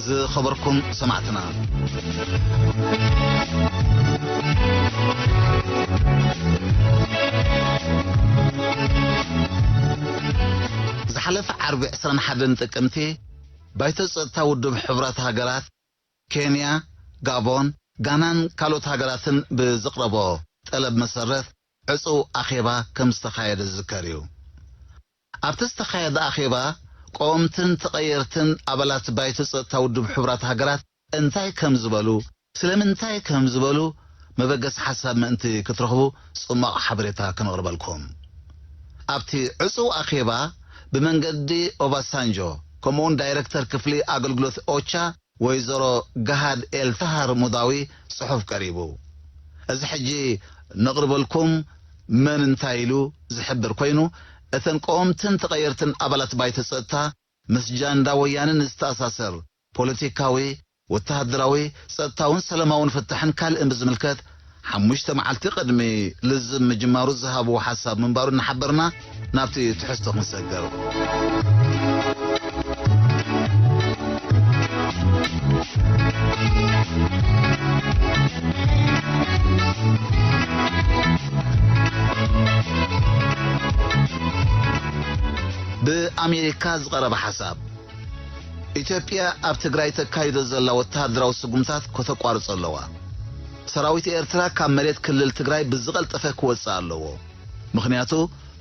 ዝኸበርኩም ሰማዕትና፣ ዝሓለፈ ዓርቢ ዕስራን ሓደን ጥቅምቲ ባይቶ ጸጥታ ውድብ ሕቡራት ሃገራት ኬንያ፣ ጋቦን፣ ጋናን ካልኦት ሃገራትን ብዝቕረቦ ጠለብ መሰረት ዕጹው ኣኼባ ከም ዝተኻየደ ዝዝከር እዩ። ኣብቲ ዝተኻየደ ኣኼባ ቀወምትን ተቐየርትን ኣባላት ባይቶ ጸጥታ ውድብ ሕቡራት ሃገራት እንታይ ከም ዝበሉ፣ ስለምንታይ ከም ዝበሉ መበገሲ ሓሳብ ምእንቲ ክትረኽቡ ጽማቕ ሓበሬታ ክነቕርበልኩም። ኣብቲ ዕጹው ኣኼባ ብመንገዲ ኦባሳንጆ ከምኡውን ዳይረክተር ክፍሊ ኣገልግሎት ኦቻ ወይዘሮ ገሃድ ኤልታሃር ሙዳዊ ጽሑፍ ቀሪቡ። እዚ ሕጂ ነቕርበልኩም መን እንታይ ኢሉ ዝሕብር ኮይኑ፣ እተን ቀወምትን ተቐየርትን ኣባላት ባይቶ ጸጥታ ምስ ጃንዳ ወያነ ንዝተኣሳሰር ፖለቲካዊ፣ ወተሃደራዊ፣ ጸጥታውን ሰላማውን ፍታሕን ካልእን ብዝምልከት ሓሙሽተ መዓልቲ ቅድሚ ልዝብ ምጅማሩ ዝሃብዎ ሓሳብ ምንባሩ እናሓበርና ናብቲ ትሕዝቶ ክንሰግር። ብኣሜሪካ ዝቐረበ ሓሳብ። ኢትዮጵያ ኣብ ትግራይ ተካይዶ ዘላ ወተሃደራዊ ስጉምታት ከተቋርጾ ኣለዋ። ሰራዊት ኤርትራ ካብ መሬት ክልል ትግራይ ብዝቐልጠፈ ክወጽእ ኣለዎ። ምኽንያቱ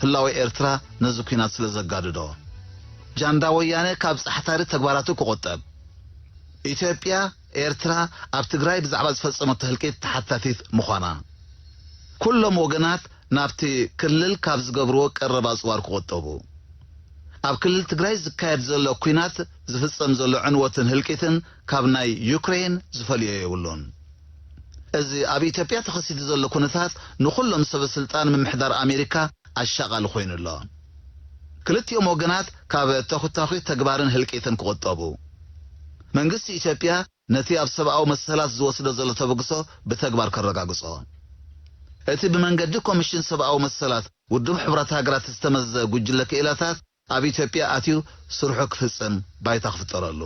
ህላወ ኤርትራ ነዚ ኲናት ስለ ዘጋድዶ። ጃንዳ ወያነ ካብ ጻሕታሪ ተግባራቱ ክቑጠብ። ኢትዮጵያ፣ ኤርትራ ኣብ ትግራይ ብዛዕባ ዝፈጸመቶ ህልቂት ተሓታቲት ምዃና። ኩሎም ወገናት ናብቲ ክልል ካብ ዝገብርዎ ቀረብ ኣጽዋር ክቑጠቡ። ኣብ ክልል ትግራይ ዝካየድ ዘሎ ኲናት ዝፍጸም ዘሎ ዕንወትን ህልቂትን ካብ ናይ ዩክሬን ዝፈልዮ የብሉን። እዚ ኣብ ኢትዮጵያ ተኸሲቱ ዘሎ ኩነታት ንኹሎም ሰበ ስልጣን ምምሕዳር ኣሜሪካ ኣሻቓሊ ኮይኑ ኣሎ። ክልቲኦም ወገናት ካብ ተኹታኹ ተግባርን ህልቂትን ክቑጠቡ። መንግስቲ ኢትዮጵያ ነቲ ኣብ ሰብኣዊ መሰላት ዝወስዶ ዘሎ ተበግሶ ብተግባር ከረጋግጾ። እቲ ብመንገዲ ኮሚሽን ሰብኣዊ መሰላት ውድብ ሕቡራት ሃገራት ዝተመዘ ጉጅለ ክኢላታት ኣብ ኢትዮጵያ ኣትዩ ስርሑ ክፍጽም ባይታ ክፍጠረሉ።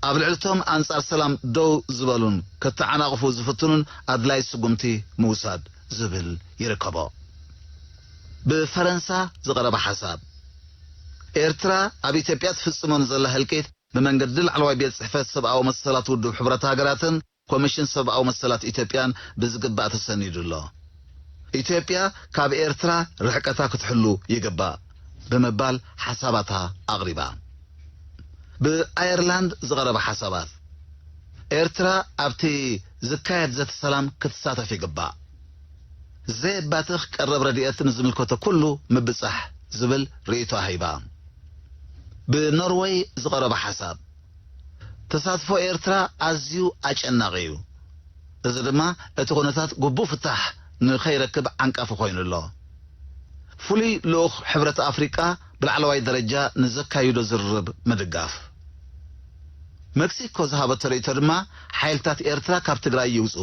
ኣብ ልዕሊ እቶም ኣንጻር ሰላም ደው ዝበሉን ከተዓናቕፉ ዝፍትኑን ኣድላይ ስጉምቲ ምውሳድ ዝብል ይርከቦ። ብፈረንሳ ዝቐረበ ሓሳብ። ኤርትራ ኣብ ኢትዮጵያ ትፍጽሞ ንዘላ ህልቂት ብመንገዲ ላዕለዋይ ቤት ጽሕፈት ሰብኣዊ መሰላት ውድብ ሕቡራት ሃገራትን ኮሚሽን ሰብኣዊ መሰላት ኢትዮጵያን ብዝግባእ ተሰኒዱ ኣሎ። ኢትዮጵያ ካብ ኤርትራ ርሕቀታ ክትሕሉ ይግባእ ብምባል ሓሳባታ ኣቕሪባ። ብኣየርላንድ ዝቐረበ ሓሳባት። ኤርትራ ኣብቲ ዝካየድ ዘተ ሰላም ክትሳተፍ ይግባእ። ዘየባትኽ ቀረብ ረድኤት ንዝምልከቶ ኩሉ ምብጻሕ ዝብል ርእይቶ ሂባ። ብኖርወይ ዝቐረበ ሓሳብ። ተሳትፎ ኤርትራ ኣዝዩ ኣጨናቒ እዩ። እዚ ድማ እቲ ኩነታት ግቡእ ፍታሕ ንኸይረክብ ዓንቃፊ ኮይኑ ኣሎ። ፍሉይ ልኡኽ ሕብረት ኣፍሪቃ ብላዕለዋይ ደረጃ ንዘካይዶ ዝርርብ ምድጋፍ። መክሲኮ ዝሃበቶ ርእይቶ ድማ ሓይልታት ኤርትራ ካብ ትግራይ ይውጹ።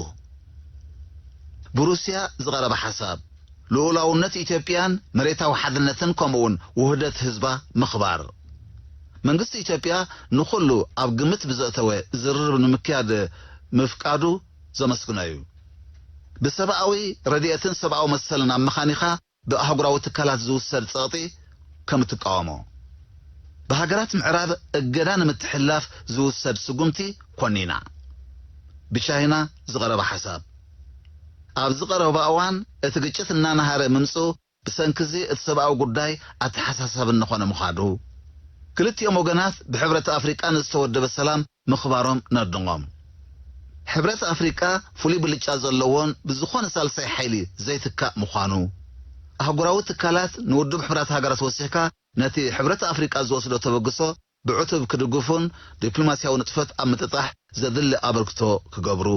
ብሩስያ ዝቐረበ ሓሳብ። ልኡላውነት ኢትዮጵያን መሬታዊ ሓድነትን ከምኡውን ውህደት ህዝባ ምኽባር። መንግስቲ ኢትዮጵያ ንኹሉ ኣብ ግምት ብዘእተወ ዝርርብ ንምክያድ ምፍቃዱ ዘመስግኖ እዩ። ብሰብኣዊ ረድኤትን ሰብኣዊ መሰልን ኣመኻኒኻ ብኣህጉራዊ ትካላት ዝውሰድ ጸቕጢ ከም እትቃወሞ። ብሃገራት ምዕራብ እገዳ ንምትሕልላፍ ዝውሰድ ስጉምቲ ኮኒና። ብቻይና ዝቐረበ ሓሳብ። ኣብ ዝቐረበ እዋን እቲ ግጭት እናነሃረ ምምጽኡ ብሰንኪ እዚ እቲ ሰብኣዊ ጉዳይ ኣተሓሳሳቢ እናኾነ ምዃዱ። ክልቲኦም ወገናት ብሕብረት ኣፍሪቃ ንዝተወደበ ሰላም ምኽባሮም ነድንቖም። ሕብረት ኣፍሪቃ ፍሉይ ብልጫ ዘለዎን ብዝኾነ ሳልሳይ ሓይሊ ዘይትካእ ምዃኑ። ኣህጉራዊ ትካላት ንውድብ ሕቡራት ሃገራት ወሲኽካ ነቲ ሕብረት ኣፍሪቃ ዝወስዶ ተበግሶ ብዕቱብ ክድግፉን ዲፕሎማስያዊ ንጥፈት ኣብ ምጥጣሕ ዘድሊ ኣበርክቶ ክገብሩ።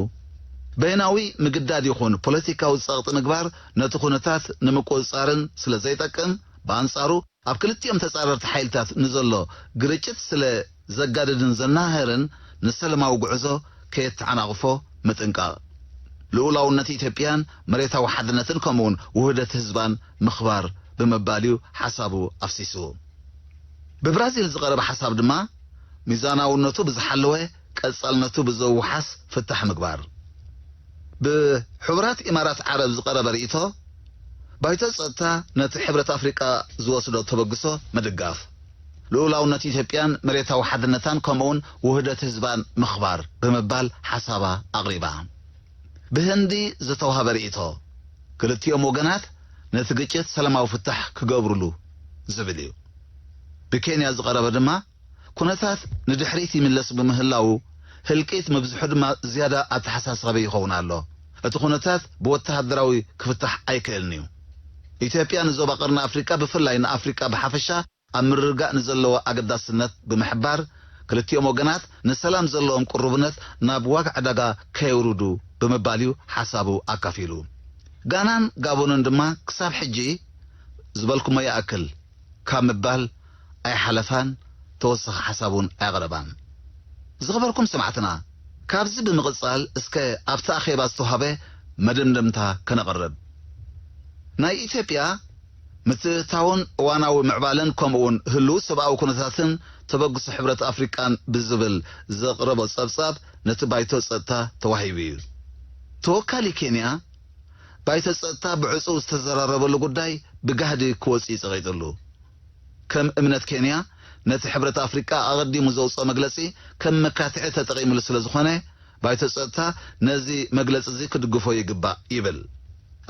በይናዊ ምግዳድ ይኹን ፖለቲካዊ ጸቕጢ ምግባር ነቲ ኩነታት ንምቁጽጻርን ስለ ዘይጠቅም፣ ብኣንጻሩ ኣብ ክልቲኦም ተጻረርቲ ሓይልታት ንዘሎ ግርጭት ስለ ዘጋድድን ዘናህርን ንሰላማዊ ጉዕዞ ከየተዓናቕፎ ምጥንቃቕ። ልኡላውነት ኢትዮጵያን መሬታዊ ሓድነትን ከምኡውን ውህደት ህዝባን ምኽባር ብምባል እዩ ሓሳቡ ኣፍሲሱ። ብብራዚል ዝቐረበ ሓሳብ ድማ ሚዛናውነቱ ብዝሓለወ ቀጻልነቱ ብዘውሓስ ፍታሕ ምግባር። ብሕቡራት ኢማራት ዓረብ ዝቐረበ ርእይቶ፣ ባይቶ ጸጥታ ነቲ ሕብረት ኣፍሪቃ ዝወስዶ ተበግሶ ምድጋፍ፣ ልኡላውነት ኢትዮጵያን መሬታዊ ሓድነታን ከምኡውን ውህደት ህዝባን ምኽባር ብምባል ሓሳባ ኣቕሪባ። ብህንዲ ዝተዋህበ ርእይቶ፣ ክልቲኦም ወገናት ነቲ ግጭት ሰላማዊ ፍታሕ ክገብሩሉ ዝብል እዩ። ብኬንያ ዝቐረበ ድማ፣ ኩነታት ንድሕሪት ይምለስ ብምህላዉ፣ ህልቂት ምብዝሑ ድማ ዝያዳ ኣተሓሳሳቢ ይኸውን ኣሎ። እቲ ኩነታት ብወተሃደራዊ ክፍታሕ ኣይክእልን እዩ። ኢትዮጵያ ንዞባ ቀርኒ ኣፍሪቃ፣ ብፍላይ ንኣፍሪቃ ብሓፈሻ፣ ኣብ ምርግጋእ ንዘለዎ ኣገዳስነት ብምሕባር፣ ክልቲኦም ወገናት ንሰላም ዘለዎም ቅሩብነት ናብ ዋጋ ዕዳጋ ከየውርዱ ብምባል እዩ ሓሳቡ ኣካፊሉ። ጋናን ጋቦንን ድማ ክሳብ ሕጂ ዝበልኩሞ ይኣክል ካብ ምባል ኣይሓለፋን፣ ተወሳኺ ሓሳብ እውን ኣየቕረባን። ዝኸበርኩም ሰማዕትና፣ ካብዚ ብምቕጻል እስከ ኣብቲ ኣኼባ ዝተዋህበ መደምደምታ ከነቕርብ። ናይ ኢትዮጵያ ምትእትታውን እዋናዊ ምዕባለን ከምኡውን ህሉው ሰብኣዊ ኩነታትን ተበግሶ ሕብረት ኣፍሪቃን ብዝብል ዘቕረቦ ጸብጻብ ነቲ ባይቶ ጸጥታ ተዋሂቡ እዩ። ተወካሊ ኬንያ ባይቶ ጸጥታ ብዕጹው ዝተዘራረበሉ ጉዳይ ብጋህዲ ክወጽእ እዩ ጸቒጥሉ። ከም እምነት ኬንያ፣ ነቲ ሕብረት ኣፍሪቃ ኣቐዲሙ ዘውጽኦ መግለጺ ከም መካትዒ ተጠቒምሉ ስለ ዝኾነ፣ ባይቶ ጸጥታ ነዚ መግለጺ እዚ ክድግፎ ይግባእ ይብል።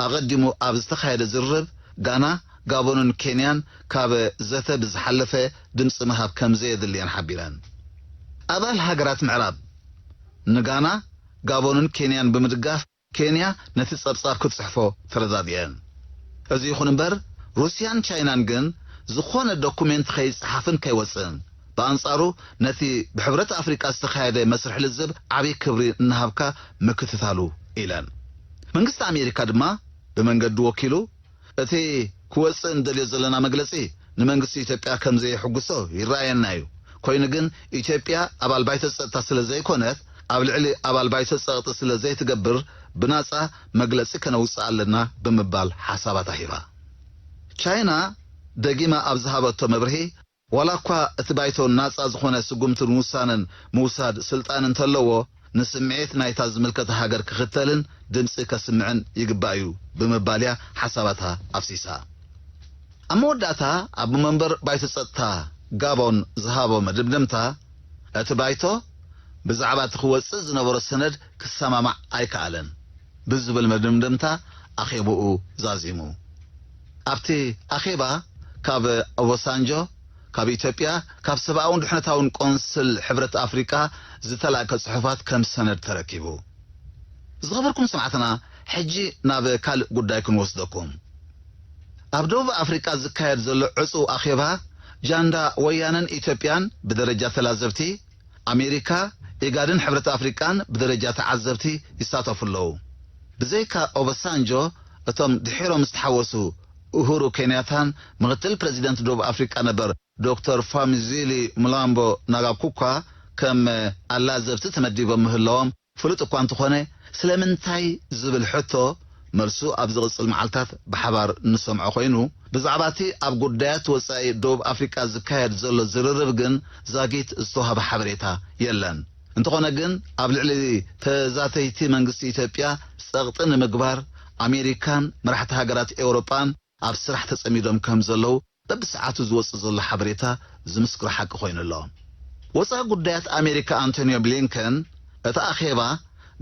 ኣቐዲሙ ኣብ ዝተኻየደ ዝርርብ፣ ጋና፣ ጋቦንን ኬንያን ካብ ዘተ ብዝሓለፈ ድምጺ ምሃብ ከም ዘየድሊ እየን ሓቢረን። ኣባል ሃገራት ምዕራብ ንጋና፣ ጋቦንን ኬንያን ብምድጋፍ፣ ኬንያ ነቲ ጸብጻብ ክትጽሕፎ ተረዳዲኤን። እዚ ይኹን እምበር፣ ሩስያን ቻይናን ግን ዝኾነ ዶኩሜንት ከይጸሓፍን ከይወጽእን፣ ብኣንጻሩ ነቲ ብሕብረት ኣፍሪቃ ዝተኻየደ መስርሕ ልዝብ ዓቢ ክብሪ እናሃብካ ምክትታሉ ኢለን። መንግስቲ ኣሜሪካ ድማ ብመንገዲ ወኪሉ፣ እቲ ክወጽእ እንደልዮ ዘለና መግለጺ ንመንግስቲ ኢትዮጵያ ከም ዘየሕጉሶ ይረኣየና እዩ። ኮይኑ ግን ኢትዮጵያ ኣባል ባይቶ ጸጥታ ስለ ዘይኮነት፣ ኣብ ልዕሊ ኣባል ባይቶ ጸቕጢ ስለ ዘይትገብር፣ ብናጻ መግለጺ ከነውጽእ ኣለና ብምባል ሓሳባታ ሂባ። ቻይና ደጊማ ኣብ ዝሃበቶ መብርሂ፣ ዋላ እኳ እቲ ባይቶ ናጻ ዝኾነ ስጉምትን ውሳነን ምውሳድ ስልጣን እንተለዎ፣ ንስምዒት ናይታ ዝምልከታ ሃገር ክኽተልን ድምጺ ከስምዕን ይግባእ እዩ ብምባል እያ ሓሳባታ ኣፍሲሳ። ኣብ መወዳእታ፣ ኣቦ መንበር ባይቶ ጸጥታ ጋቦን ዝሃቦ መደምደምታ፣ እቲ ባይቶ ብዛዕባ እቲ ክወጽእ ዝነበሮ ሰነድ ክሰማማዕ ኣይከኣለን ብዝብል መደምደምታ ኣኼብኡ ዛዚሙ። ኣብቲ ኣኼባ ካብ ኦባሳንጆ፣ ካብ ኢትዮጵያ፣ ካብ ሰብኣውን ድሕነታውን ቆንስል ሕብረት ኣፍሪቃ ዝተላእከ ጽሑፋት ከም ሰነድ ተረኪቡ። ዝኸበርኩም ሰማዕትና፣ ሕጂ ናብ ካልእ ጉዳይ ክንወስደኩም። ኣብ ደቡብ ኣፍሪቃ ዝካየድ ዘሎ ዕጹው ኣኼባ ጃንዳ ወያነን ኢትዮጵያን ብደረጃ ተላዘብቲ፣ ኣሜሪካ፣ ኢጋድን ሕብረት ኣፍሪቃን ብደረጃ ተዓዘብቲ ይሳተፉ ኣለዉ። ብዘይካ ኦባሳንጆ፣ እቶም ድሒሮም ዝተሓወሱ ኡሁሩ ኬንያታን ምክትል ፕረዚደንት ደቡብ ኣፍሪቃ ነበር ዶክተር ፋሚዚሊ ሙላምቦ ናጋኩኳ ከም ኣላዘብቲ ተመዲቦም ምህላዎም ፍሉጥ እኳ እንተኾነ፣ ስለምንታይ ዝብል ሕቶ መልሱ ኣብ ዝቕጽል መዓልታት ብሓባር እንሰምዖ ኮይኑ፣ ብዛዕባ እቲ ኣብ ጉዳያት ወጻኢ ደቡብ ኣፍሪቃ ዝካየድ ዘሎ ዝርርብ ግን ዛጊት ዝተዋህበ ሓበሬታ የለን። እንተኾነ ግን፣ ኣብ ልዕሊ ተዛተይቲ መንግስቲ ኢትዮጵያ ጸቕጢ ንምግባር፣ ኣሜሪካን መራሕቲ ሃገራት ኤውሮጳን ኣብ ስራሕ ተጸሚዶም ከም ዘለዉ በብሰዓቱ ዝወጽእ ዘሎ ሓበሬታ ዝምስክሮ ሓቂ ኮይኑ ኣሎ። ወጻኢ ጉዳያት ኣሜሪካ ኣንቶኒዮ ብሊንከን፣ እቲ ኣኼባ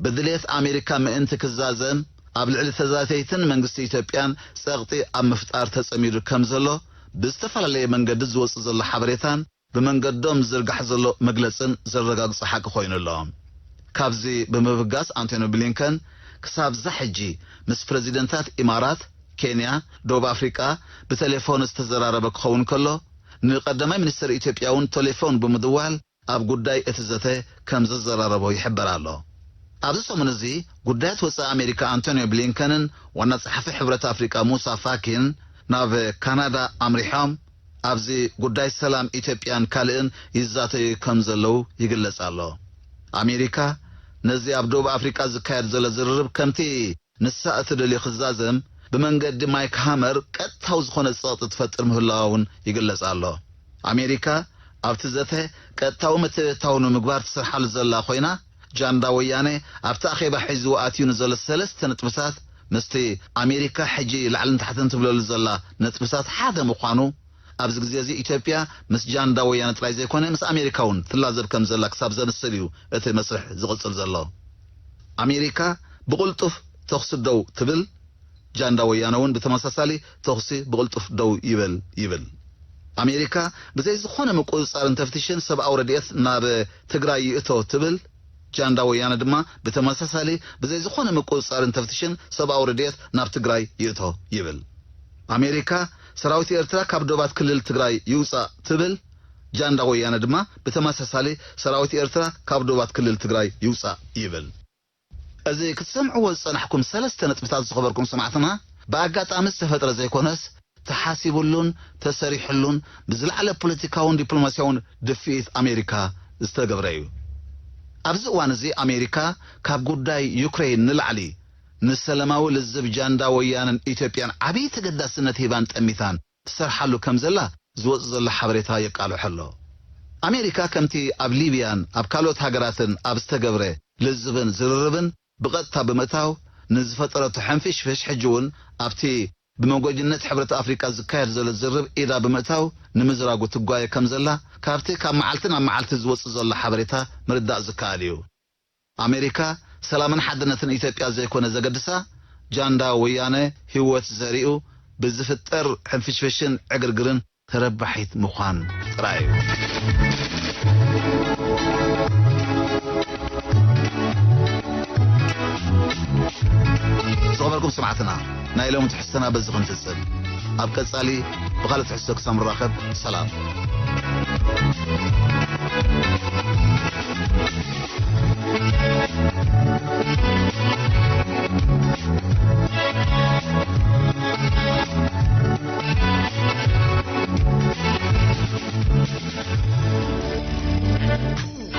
ብድልየት ኣሜሪካ ምእንቲ ክዛዘም፣ ኣብ ልዕሊ ተዛተይትን መንግስቲ ኢትዮጵያን ጸቕጢ ኣብ ምፍጣር ተጸሚዱ ከም ዘሎ ብዝተፈላለየ መንገዲ ዝወጽእ ዘሎ ሓበሬታን ብመንገዶም ዝዝርጋሕ ዘሎ መግለጽን ዘረጋግጾ ሓቂ ኮይኑ ኣሎ። ካብዚ ብምብጋስ ኣንቶኒ ብሊንከን ክሳብ እዛ ሕጂ ምስ ፕረዚደንታት ኢማራት፣ ኬንያ፣ ደቡብ ኣፍሪቃ ብቴሌፎን ዝተዘራረበ ክኸውን ከሎ፣ ንቀዳማይ ሚኒስተር ኢትዮጵያ እውን ቴሌፎን ብምድዋል ኣብ ጉዳይ እቲ ዘተ ከም ዘዘራረቦ ይሕበር ኣሎ። ኣብዚ ሰሙን እዚ ጉዳያት ወጻኢ ኣሜሪካ ኣንቶኒዮ ብሊንከንን ዋና ጸሓፊ ሕብረት ኣፍሪቃ ሙሳ ፋኪን ናብ ካናዳ ኣምሪሖም ኣብዚ ጉዳይ ሰላም ኢትዮጵያን ካልእን ይዛተዩ ከም ዘለዉ ይግለጽ ኣሎ። ኣሜሪካ ነዚ ኣብ ደቡብ ኣፍሪቃ ዝካየድ ዘሎ ዝርርብ ከምቲ ንሳ እትደልዮ ክዛዘም ብመንገዲ ማይክ ሃመር ቀጥታዊ ዝኾነ ጸቕጢ ትፈጥር ምህላዋ እውን ይግለጽ ኣሎ። ኣሜሪካ ኣብቲ ዘተ ቀጥታዊ መተየታዊ ንምግባር ትሰርሓሉ ዘላ ኮይና፣ ጃንዳ ወያነ ኣብቲ ኣኼባ ሒዝዎ ኣትዩ ንዘሎ ሰለስተ ነጥብታት ምስቲ ኣሜሪካ ሕጂ ላዕልን ታሕትን ትብለሉ ዘላ ነጥብታት ሓደ ምዃኑ፣ ኣብዚ ግዜ እዚ ኢትዮጵያ ምስ ጃንዳ ወያነ ጥራይ ዘይኮነ ምስ ኣሜሪካ እውን ትላዘብ ከም ዘላ ክሳብ ዘምስል እዩ እቲ መስርሕ ዝቕጽል ዘሎ። ኣሜሪካ ብቕልጡፍ ተኹሲ ደው ትብል፣ ጃንዳ ወያነ እውን ብተመሳሳሊ ተኹሲ ብቕልጡፍ ደው ይበል ይብል። ኣሜሪካ ብዘይ ዝኾነ ምቁጽጻርን ተፍትሽን ሰብኣዊ ረድኤት ናብ ትግራይ ይእቶ ትብል፣ ጃንዳ ወያነ ድማ ብተመሳሳሊ ብዘይ ዝኾነ ምቁጽጻርን ተፍትሽን ሰብኣዊ ረድኤት ናብ ትግራይ ይእቶ ይብል። ኣሜሪካ ሰራዊት ኤርትራ ካብ ዶባት ክልል ትግራይ ይውጻእ ትብል፣ ጃንዳ ወያነ ድማ ብተመሳሳሊ ሰራዊት ኤርትራ ካብ ዶባት ክልል ትግራይ ይውጻእ ይብል። እዚ ክትሰምዕዎ ዝጸናሕኩም ሰለስተ ነጥብታት ዝኸበርኩም ሰማዕትና፣ ብኣጋጣሚ ዝተፈጥረ ዘይኮነስ፣ ተሓሲቡሉን ተሰሪሕሉን ብዝለዓለ ፖለቲካውን ዲፕሎማስያውን ድፍኢት ኣሜሪካ ዝተገብረ እዩ። ኣብዚ እዋን እዚ ኣሜሪካ ካብ ጉዳይ ዩክሬን ንላዕሊ ንሰላማዊ ልዝብ ጃንዳ ወያነን ኢትዮጵያን ዓብዪ ተገዳስነት ሂባን ጠሚታን ትሰርሓሉ ከም ዘላ ዝወጽእ ዘሎ ሓበሬታ የቃልሖ ኣሎ። ኣሜሪካ ከምቲ ኣብ ሊብያን ኣብ ካልኦት ሃገራትን ኣብ ዝተገብረ ልዝብን ዝርርብን ብቐጥታ ብምእታው ንዝፈጠረቶ ሕንፍሽፍሽ ሕጂ እውን ኣብቲ ብመጎጅነት ሕብረት ኣፍሪቃ ዝካየድ ዘሎ ዝርርብ ኢዳ ብምእታው ንምዝራጉ ትጓየ ከም ዘላ ካብቲ ካብ መዓልቲ ናብ መዓልቲ ዝወጽእ ዘሎ ሓበሬታ ምርዳእ ዝከኣል እዩ። ኣሜሪካ ሰላምን ሓድነትን ኢትዮጵያ ዘይኮነ ዘገድሳ፣ ጃንዳ ወያነ ህይወት ዘሪኡ ብዝፍጠር ሕንፍሽፍሽን ዕግርግርን ተረባሒት ምዃን ጥራይ እዩ። ዝኸበርኩም ሰማዕትና፣ ናይ ሎሚ ትሕዝቶና በዚ ክንፍጽም። ኣብ ቀጻሊ ብኻልእ ትሕዝቶ ክሳብ ንራኸብ፣ ሰላም።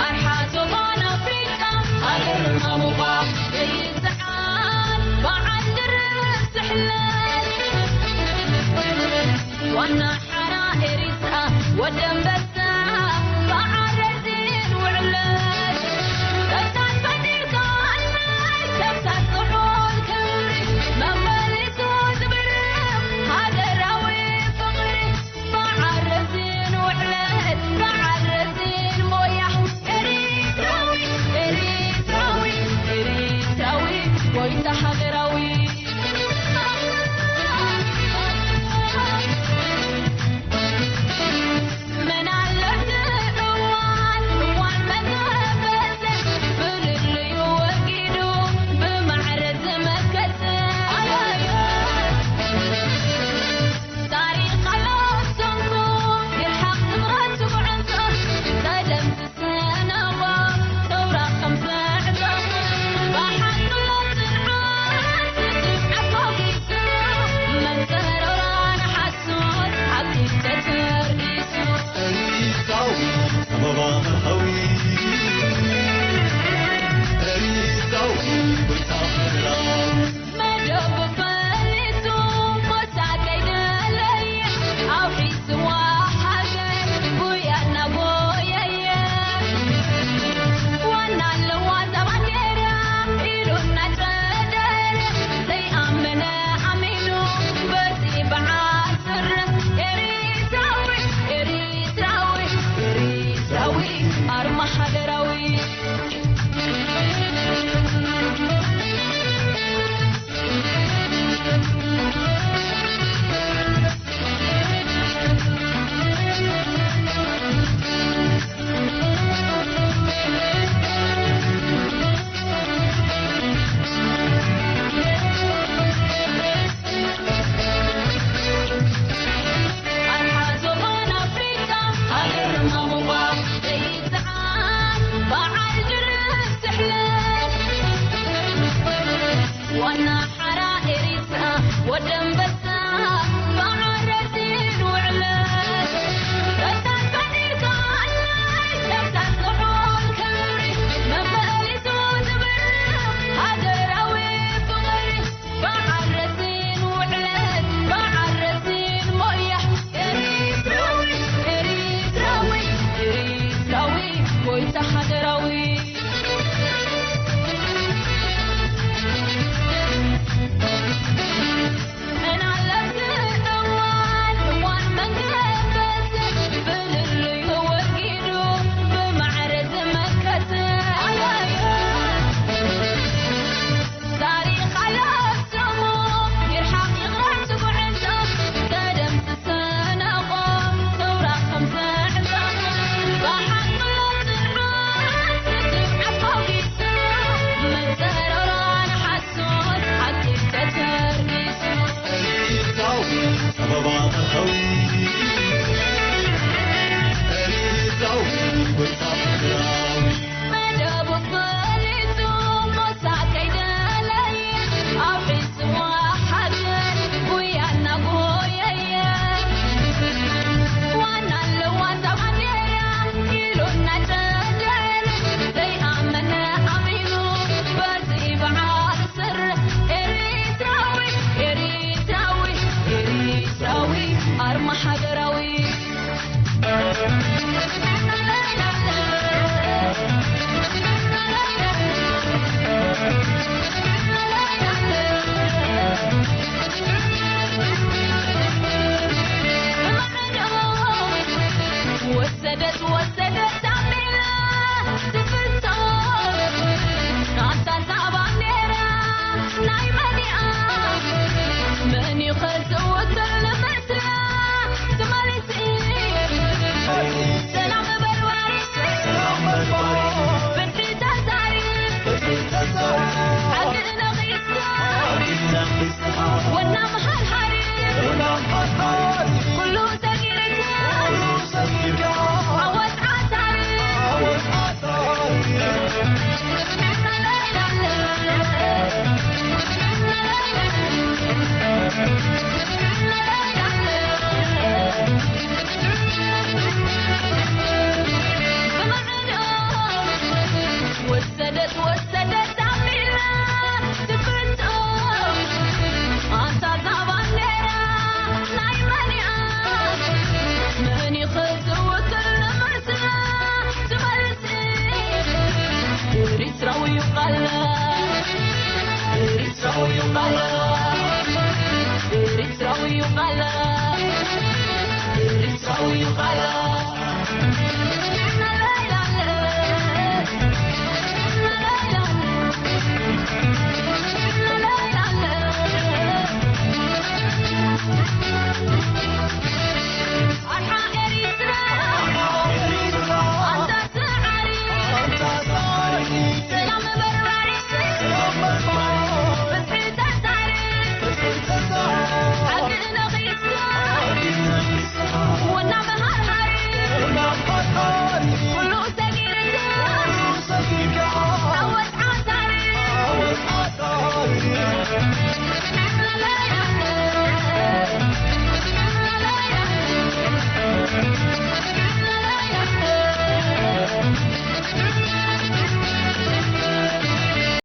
ኣርሓ ዞባን ኣፍሪቃ ሃገርና ሙባ ዘይሰዓር በዓል ድርብ ስሕለት ዋና ሓራ ኤሪትራ ወዲ ኣንበሳ በዓል ረዚ